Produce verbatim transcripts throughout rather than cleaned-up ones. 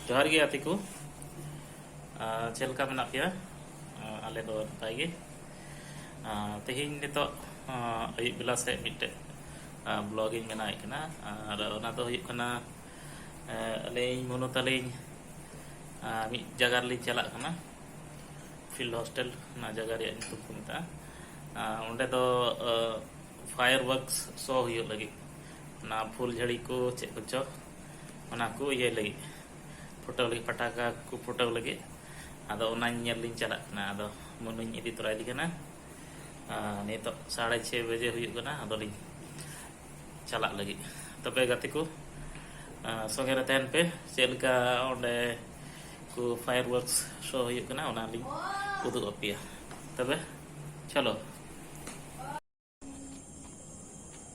ᱡᱚᱦᱟᱨ ᱜᱮ ᱜᱟᱛᱮ ᱠᱚ᱾ ᱟᱨ ᱪᱮᱫ ᱞᱮᱠᱟ ᱢᱮᱱᱟᱜ ᱯᱮᱭᱟ? ᱟᱨ ᱟᱞᱮ ᱫᱚ ᱱᱟᱯᱟᱭ ᱜᱮ᱾ ᱟᱨ ᱛᱮᱦᱮᱧ ᱱᱤᱛᱚᱜ, ᱟᱨ ᱟᱹᱭᱩᱵ ᱵᱮᱞᱟ ᱥᱮᱫ ᱢᱤᱫᱴᱮᱡ, ᱟᱨ vlog ᱤᱧ ᱵᱮᱱᱟᱣᱮᱫ ᱠᱟᱱᱟ᱾ ᱟᱨ ᱚᱱᱟ ᱫᱚ ᱦᱩᱭᱩᱜ ᱠᱟᱱᱟ, ᱟᱨ ᱟᱹᱞᱤᱧ ᱢᱚᱱᱩ ᱛᱟᱹᱞᱤᱧ, ᱟᱨ ᱢᱤᱫ ᱡᱟᱭᱜᱟ ᱨᱮᱞᱤᱧ ᱪᱟᱞᱟᱜ ᱠᱟᱱᱟ, field hostel, ᱚᱱᱟ ᱡᱟᱭᱜᱟ ᱨᱮᱭᱟᱜ ᱧᱩᱛᱩᱢ ᱠᱚ ᱢᱮᱛᱟᱜᱼᱟ᱾ ᱟᱨ ᱚᱸᱰᱮ ᱫᱚ, ᱟᱨ fireworks show ᱦᱩᱭᱩᱜ ᱞᱟᱹᱜᱤᱫ, ᱚᱱᱟ ᱯᱷᱩᱞ ᱡᱷᱟᱹᱲᱤ ᱠᱚ ᱪᱮᱫ ᱠᱚᱪᱚ, ᱚᱱᱟ ᱠᱚ ᱤᱭᱟᱹᱭ ᱞᱟᱹᱜᱤᱫ, ᱯᱷᱩᱴᱟᱹᱣ ᱞᱟᱹᱜᱤᱫ, ᱯᱟᱴᱟᱠᱟ ᱠᱚ ᱯᱷᱩᱴᱟᱹᱣ ᱞᱟᱹᱜᱤᱫ᱾ ᱟᱫᱚ ᱚᱱᱟ ᱧᱮᱞ ᱞᱤᱧ ᱪᱟᱞᱟᱜ ᱠᱟᱱᱟ᱾ ᱟᱫᱚ ᱢᱚᱱᱩᱧ ᱤᱫᱤ ᱛᱚᱨᱟᱭᱮᱫᱮ ᱠᱟᱱᱟ᱾ ᱟᱨ ᱱᱤᱛᱚᱜ ᱥᱟᱲᱮ ᱪᱷᱚᱭ ᱵᱟᱡᱮ ᱦᱩᱭᱩᱜ ᱠᱟᱱᱟ, ᱟᱫᱚᱞᱤᱧ ᱪᱟᱞᱟᱜ ᱞᱟᱹᱜᱤᱫ᱾ ᱛᱚᱵᱮ ᱜᱟᱛᱮ ᱠᱚ, ᱟᱨ ᱥᱚᱸᱜᱮ ᱨᱮ ᱛᱟᱦᱮᱱ ᱯᱮ᱾ ᱪᱮᱫ ᱞᱮᱠᱟ ᱚᱸᱰᱮ ᱠᱚ fireworks show ᱦᱩᱭᱩᱜ ᱠᱟᱱᱟ, ᱚᱱᱟ ᱞᱤᱧ ᱩᱫᱩᱜ ᱟᱯᱮᱭᱟ᱾ ᱛᱚᱵᱮ ᱪᱚᱞᱚ᱾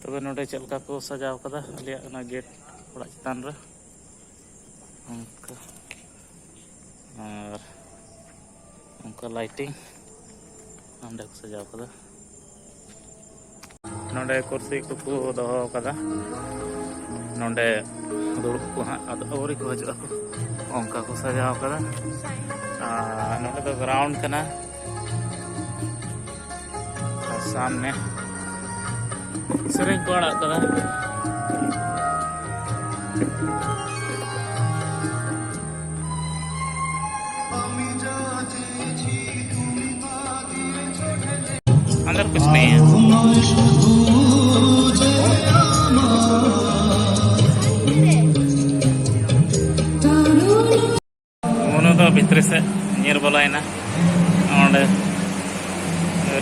ᱛᱚᱵᱮ ᱱᱚᱰᱮ ᱪᱮᱫ ᱞᱮᱠᱟ ᱠᱚ ᱥᱟᱡᱟᱣ ᱠᱟᱫᱟ ᱟᱞᱮᱭᱟᱜ ᱚᱱᱟ ᱜᱮᱴ ᱚᱲᱟᱜ ᱪᱮᱛᱟᱱ ᱨᱮ, ᱚᱱᱠᱟ, ᱟᱨ ᱚᱱᱠᱟ ᱞᱟᱭᱴᱤᱝ ᱱᱚᱸᱰᱮ ᱠᱚ ᱥᱟᱡᱟᱣ ᱠᱟᱫᱟ᱾ ᱱᱚᱸᱰᱮ ᱠᱩᱨᱥᱤ ᱠᱚᱠᱚ ᱫᱚᱦᱚ ᱠᱟᱫᱟ, ᱱᱚᱸᱰᱮ ᱫᱩᱲᱩᱵ ᱠᱚ ᱦᱟᱸᱜ, ᱟᱫᱚ ᱟᱹᱣᱨᱤ ᱠᱚ ᱦᱤᱡᱩᱜ ᱟᱠᱚ, ᱚᱱᱠᱟ ᱠᱚ ᱥᱟᱡᱟᱣ ᱠᱟᱫᱟ᱾ ᱟᱨ ᱱᱚᱸᱰᱮ ᱫᱚ ᱜᱨᱟᱣᱩᱱᱰ ᱠᱟᱱᱟ᱾ ᱟᱨ ᱥᱟᱢᱱᱮ ᱥᱮᱨᱮᱧ ᱠᱚ ᱟᱲᱟᱜ ᱠᱟᱫᱟ᱾ अंदर कुछ नहीं है। ᱢᱚᱱᱩ ᱫᱚ ᱵᱷᱤᱛᱨᱤ ᱥᱮᱫ ᱧᱤᱨ ᱵᱚᱞᱚᱭᱮᱱᱟ᱾ ᱚᱸᱰᱮ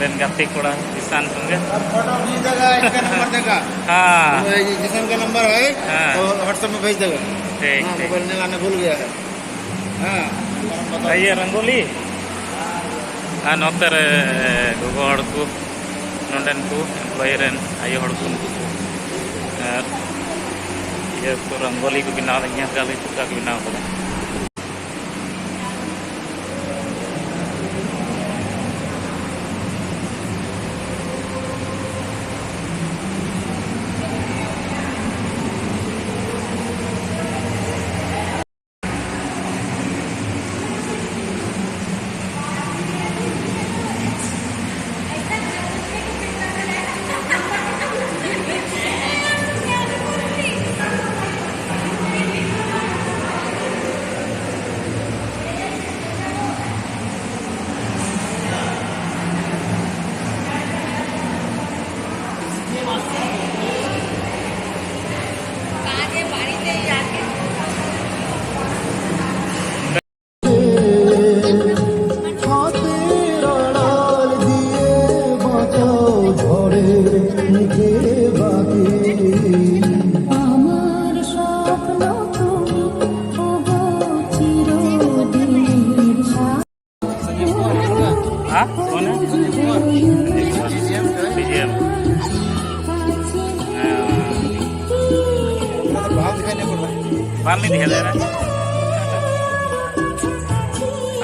ᱨᱮᱱ ᱜᱟᱛᱮ ᱠᱚᱲᱟ ᱠᱤᱥᱟᱱ ᱠᱚᱜᱮ᱾ फोटो खींच देगा, इसका नंबर देगा। हाँ। वो ये जिसम का नंबर है, हाँ। तो WhatsApp में भेज देगा। ठीक, हाँ, ठीक। मोबाइल निकालने भूल गया है। हाँ, नंबर बताओ। ये रंगोली। ᱟᱨ ᱱᱚᱛᱮ ᱨᱮ ᱜᱚᱜᱚ ᱦᱚᱲ ᱠᱚ, ᱱᱚᱰᱮᱱ ᱠᱚ ᱮᱢᱯᱞᱚᱭᱤ ᱨᱮᱱ ᱟᱭᱳ ᱦᱚᱲ ᱠᱚ, ᱱᱩᱠᱩ ᱠᱚ, ᱟᱨ ᱤᱭᱟᱹ ᱠᱚ, ᱨᱚᱝᱜᱳᱞᱤ ᱠᱚ ᱵᱮᱱᱟᱣ ᱮᱫᱟ᱾ ᱧᱮᱞ ᱠᱟᱜ ᱞᱤᱧ ᱪᱮᱫ ᱞᱮᱠᱟ ᱠᱚ ᱵᱮᱱᱟᱣ ᱠᱟᱫᱟ᱾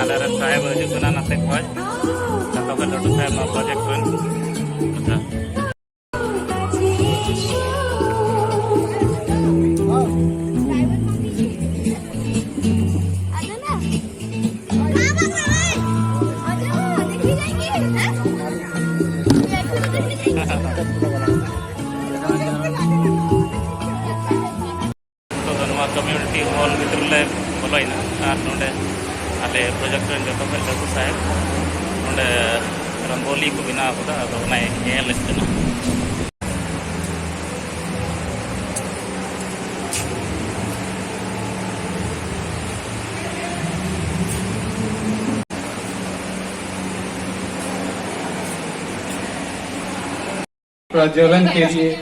ᱟᱞᱮ ᱨᱮᱱ ᱥᱟᱦᱮᱵ ᱦᱤᱡᱩᱜ ᱠᱟᱱᱟ ᱱᱟᱛᱮ ᱠᱷᱚᱡ, ᱡᱚᱛᱚ ᱠᱷᱚᱡ ᱞᱟᱹᱴᱩ ᱥᱟᱦᱮᱵ ᱱᱚᱣᱟ ᱯᱨᱚᱡᱮᱠᱴ ᱨᱮᱱ᱾ ᱟᱪᱪᱷᱟ᱾ ᱱᱤᱛᱚᱜ ᱫᱚ ᱱᱚᱣᱟ ᱠᱚᱢᱤᱭᱩᱱᱤᱴᱤ ᱦᱚᱞ ᱵᱷᱤᱛᱨᱤ ᱞᱮ ᱵᱚᱞᱚᱭᱮᱱᱟ ᱟᱨ ᱱᱚᱰᱮ ᱟᱞᱮ ᱯᱨᱚᱡᱮᱠᱴ ᱨᱮᱱ ᱡᱚᱛᱚ ᱠᱷᱚᱱ ᱞᱟᱹᱴᱩ ᱥᱟᱦᱮᱵᱽ ᱱᱚᱰᱮ ᱨᱚᱝᱜᱳᱞᱤ ᱠᱚ ᱵᱮᱱᱟᱣ ᱠᱟᱫᱟ, ᱟᱫᱚ ᱚᱱᱟᱭ ᱧᱮᱞᱮᱫ ᱠᱟᱱᱟ᱾ प्रज्वलन के लिए,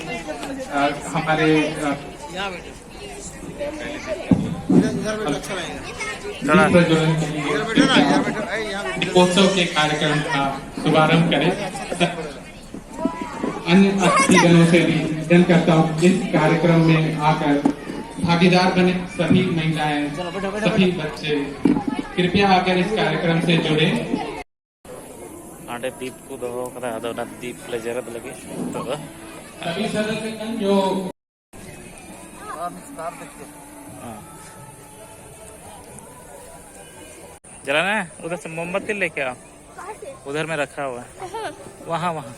अ, हमारे, अ, दीप प्रज्वलन के लिए दीपोत्सव के कार्यक्रम का शुभारंभ करें। अन्य अतिथिगणों से भी निवेदन करता हूँ, इस कार्यक्रम में आकर भागीदार बने। सभी महिलाएं, सभी बच्चे, कृपया आकर इस कार्यक्रम से जुड़े। ᱚᱸᱰᱮ ᱫᱤᱯ ᱠᱚ ᱫᱚᱦᱚ ᱠᱟᱫᱟ, ᱟᱫᱚ ᱚᱱᱟ ᱫᱤᱯ ᱞᱮ ᱡᱮᱨᱮᱫ ᱞᱟᱹᱜᱤᱫ ᱱᱤᱛᱚᱜ ᱫᱚ᱾ ᱥभी सदस्यगण जो हाँ। जलाना है, उधर से मोमबत्ती लेके आओ, उधर में रखा हुआ है, वहाँ, वहाँ।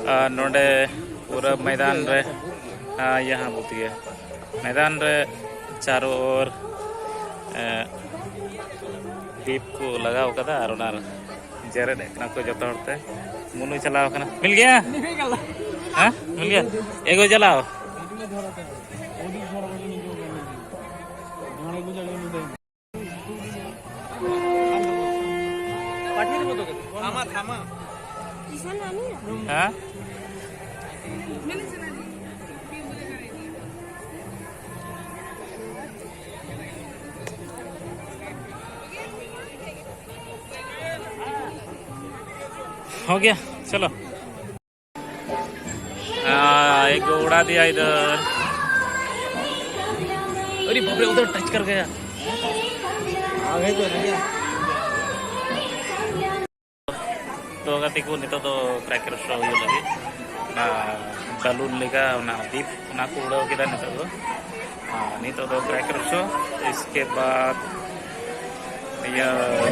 ᱟᱨ ᱱᱚᱰᱮ ᱯᱩᱨᱟᱹ ᱢᱚᱭᱫᱟᱱ ᱨᱮ, ᱟᱨ ᱭᱟᱦᱟᱸ ᱵᱚᱞᱛᱮ ᱜᱮ ᱢᱚᱭᱫᱟᱱ ᱨᱮ ᱪᱟᱨᱳ ᱳᱨ, ᱮ, ᱫᱤᱯ ᱠᱚ ᱞᱟᱜᱟᱣ ᱠᱟᱫᱟ ᱟᱨ ᱚᱱᱟ ᱡᱮᱨᱮᱫ ᱮᱫ ᱠᱟᱱᱟ ᱠᱚ ᱡᱚᱛᱚ ᱦᱚᱲ ᱛᱮ᱾ ᱢᱩᱱᱩ ᱪᱟᱞᱟᱣ ᱠᱟᱱᱟ, ᱢᱤᱞ ᱜᱮᱭᱟ? ᱦᱮᱸ, ᱢᱤᱞ ᱜᱮᱭᱟ? ᱮᱜᱳ ᱪᱟᱞᱟᱣ᱾ ᱦᱮᱸ? हो गया, चलो। हाँ, एक को उड़ा दिया इधर। अरे बाप रे, उधर टच कर गया। आगे तो नहीं गया। ᱛᱚ ᱜᱟᱛᱮ ᱠᱚ, ᱱᱤᱛᱚᱜ ᱫᱚ ᱠᱨᱮᱠᱟᱨ ᱥᱳ ᱦᱩᱭᱩᱜ ᱞᱟᱹᱜᱤᱫ ᱚᱱᱟ ᱵᱟᱞᱩᱱ ᱞᱮᱠᱟ ᱚᱱᱟ ᱫᱤᱯ, ᱚᱱᱟ ᱠᱚ ᱩᱲᱟᱹᱣ ᱠᱮᱫᱟ ᱱᱤᱛᱚᱜ ᱫᱚ᱾ ᱟᱨ ᱱᱤᱛᱚᱜ ᱫᱚ ᱠᱨᱮᱠᱟᱨ ᱥᱳ, ᱤᱥᱠᱮ ᱵᱟᱫ ᱤᱭᱟᱹ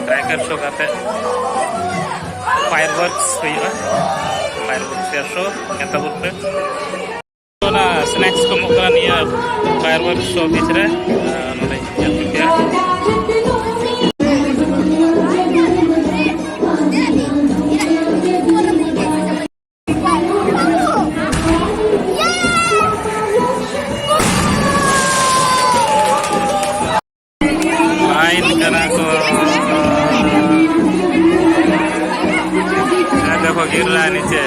ᱠᱨᱮᱠᱟᱨ ᱥᱳ ᱠᱟᱛᱮ ᱯᱷᱟᱭᱟᱨ ᱣᱟᱨᱠᱥ ᱦᱩᱭᱩᱜᱼᱟ᱾ ᱯᱷᱟᱭᱟᱨ ᱣᱟᱨᱠᱥ ᱥᱳ ᱧᱮᱞ ᱛᱟᱵᱚᱱ ᱯᱮ᱾ ᱚᱱᱟ ᱥᱱᱮᱠᱥ ᱠᱚ ᱮᱢᱚᱜ ᱠᱟᱱᱟ ᱱᱤᱭᱟᱹ ᱯᱷᱟᱭᱟᱨ ᱣᱟᱨᱠᱥ ᱥᱳ ᱵᱤᱪ ᱨᱮ᱾ ᱟᱨ ᱱᱚᱰᱮ ᱧᱮᱞ ᱴᱷᱤᱠ ᱜᱮᱭᱟ᱾ ᱞᱟᱭᱤᱱ ᱠᱟᱱᱟ ᱠᱚ᱾ ᱟᱨ ᱫᱮᱠᱷᱚ, ᱜᱤᱨ ᱨᱟᱦᱟ ᱱᱤᱪᱮ᱾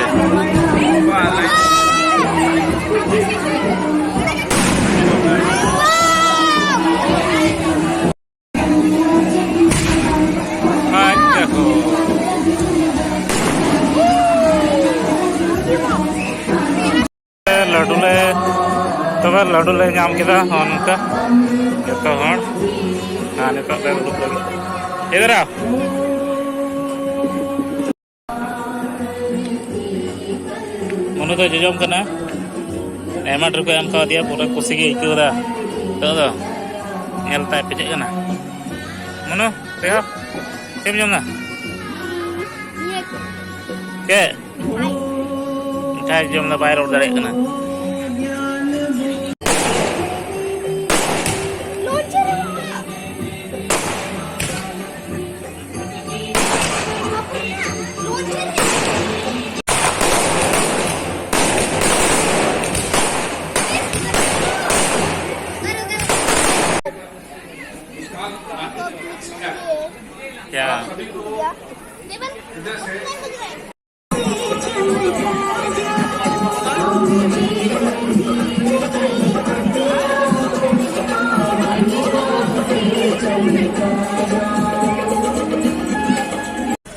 ᱟᱡ ᱫᱮᱠᱷᱚ᱾ ᱞᱟᱹᱰᱩ ᱞᱮ, ᱛᱚᱵᱮ ᱞᱟᱹᱰᱩ ᱞᱮ ᱧᱟᱢ ᱠᱮᱫᱟ ᱱᱚᱜᱼᱚ ᱱᱚᱝᱠᱟ ᱡᱚᱛᱚ ᱦᱚᱲ᱾ ᱟᱨ ᱱᱤᱛᱚᱜ ᱞᱮ ᱫᱩᱲᱩᱵ ᱞᱟᱹᱜᱤᱫ᱾ ᱤᱫᱷᱟᱨ ᱟᱣ᱾ ᱢᱚᱱᱩ ᱫᱚ ᱡᱚᱡᱚᱢ ᱠᱟᱱᱟ, ᱟᱭᱢᱟ ᱰᱷᱮᱨ ᱠᱚ ᱮᱢ ᱠᱟᱣᱫᱮᱭᱟ, ᱯᱩᱨᱟᱹ ᱠᱩᱥᱤ ᱜᱮ ᱟᱹᱭᱠᱟᱹᱣ ᱮᱫᱟ ᱱᱤᱛᱚᱜ ᱫᱚ᱾ ᱧᱮᱞ ᱛᱟᱭ ᱯᱮᱪᱮᱫ ᱠᱟᱱᱟ᱾ ᱢᱚᱱᱩ, ᱫᱮᱠᱷᱟᱣ, ᱪᱮᱫ ᱮᱢ ᱡᱚᱢ ᱮᱫᱟ? ᱪᱮᱫ? ᱢᱤᱴᱷᱟᱭ ᱡᱚᱢ ᱫᱚ ᱵᱟᱭ ᱨᱚᱲ ᱫᱟᱲᱮᱭᱟᱜ ᱠᱟᱱᱟ᱾ क्या?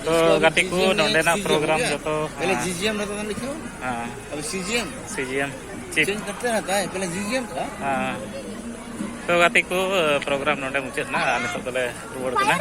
ᱛᱚ ᱜᱟᱛᱮ ᱠᱚ, ᱱᱚᱰᱮᱱᱟᱜ program ᱡᱚᱛᱚ, ᱯᱮᱦᱞᱮ ᱦᱮᱸ᱾ GGM ᱨᱮ ᱛᱟᱦᱮᱸ ᱞᱤᱠᱷᱟᱹᱣ᱾ ᱦᱮᱸ᱾ ᱟᱵᱚ CGM᱾ CGM, chief᱾ Change ᱠᱟᱨᱛᱮ ᱦᱮᱸ, ᱛᱟᱭ, ᱯᱮᱦᱞᱮ GGM ᱛᱷᱟ᱾ ᱦᱮᱸ᱾ ᱛᱚ ᱜᱟᱛᱮ ᱠᱚ, program ᱱᱚᱰᱮ ᱢᱩᱪᱟᱹᱫ ᱮᱱᱟ ᱟᱨ ᱱᱤᱛᱚᱜ ᱫᱚᱞᱮ ᱨᱩᱣᱟᱹᱲ ᱠᱟᱱᱟ᱾